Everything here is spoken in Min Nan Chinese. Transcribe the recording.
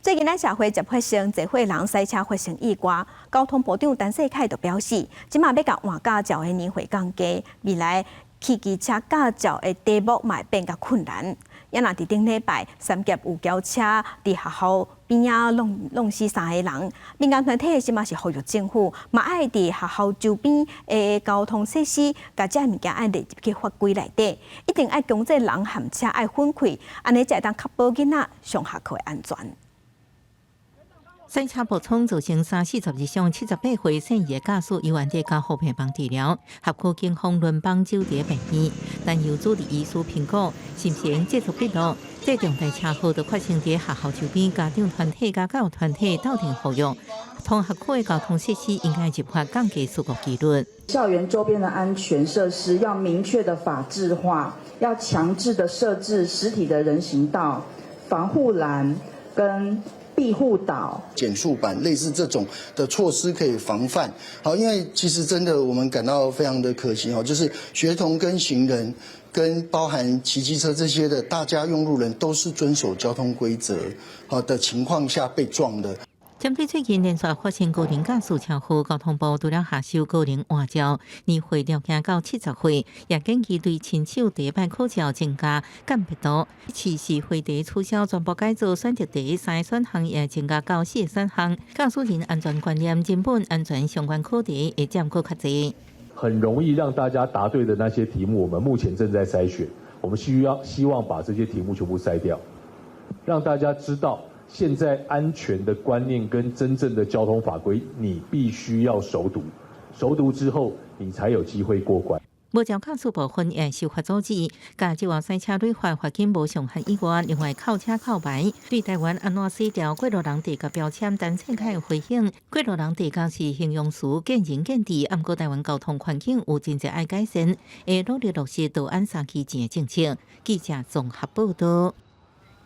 最近咱社會捷發生濟歲人賽車發生意外，交通部長陳世凱就表示，這馬欲共換駕照的年歲降低，未來汽機車駕照的題目嘛會變較困難。也若佇頂禮拜，三峽有轎車佇學校邊仔挵挵死三个人，民間團體這馬是呼籲政府，嘛愛佇學校周邊的交通設施，共這物件愛列入去法規內底，一定愛強制人和車愛分開，按呢才會當確保囡仔上下課的安全。賽車爆衝造成三死十二傷78歲姓葉駕駛猶原佇加護病房治療，轄區警方輪班守佇病院，但由主治醫師評估，是毋是會製作筆錄。這重大車禍就發生佇學校周邊，家長團體佮教育團體鬥陣呼籲，同學區的交通設施應該入法降低事故機率。校園周邊的安全設施要明確的法制化，要強制的設置實體的人行道、防護欄跟庇護島、減速板，類似這種的措施可以防範。好，因為其實真的我們感到非常的可惜哦，就是學童跟行人跟包含騎機車這些的，大家用路人都是遵守交通規則好的情況下被撞的。針對最近連續發生高齡駕駛車禍，交通部除了下修高齡換照年歲條件到70歲，也建議對親手第一擺考照增加鑑別度。是非題取消全部改做選擇題，三個選項也增加到四個選項。駕駛人安全觀念、人本安全相關課題會佔閣較濟。很容易讓大家答對的那些題目，我們目前正在篩選，我們需要希望把這些題目全部篩掉，讓大家知道。現在安全的觀念跟真正的交通法規，你必須要熟讀，熟讀之後，你才有機會過關。無照駕駛部分會修法阻止，駕照賽車違法罰金無上限以外，另外扣車扣牌。對台灣按怎洗掉過路人地共標籤，陳世凱回應：過路人提供是形容詞，見仁見智。毋過台灣交通環境有真濟愛改善，會努力落實道安三期錢的政策。記者綜合報道。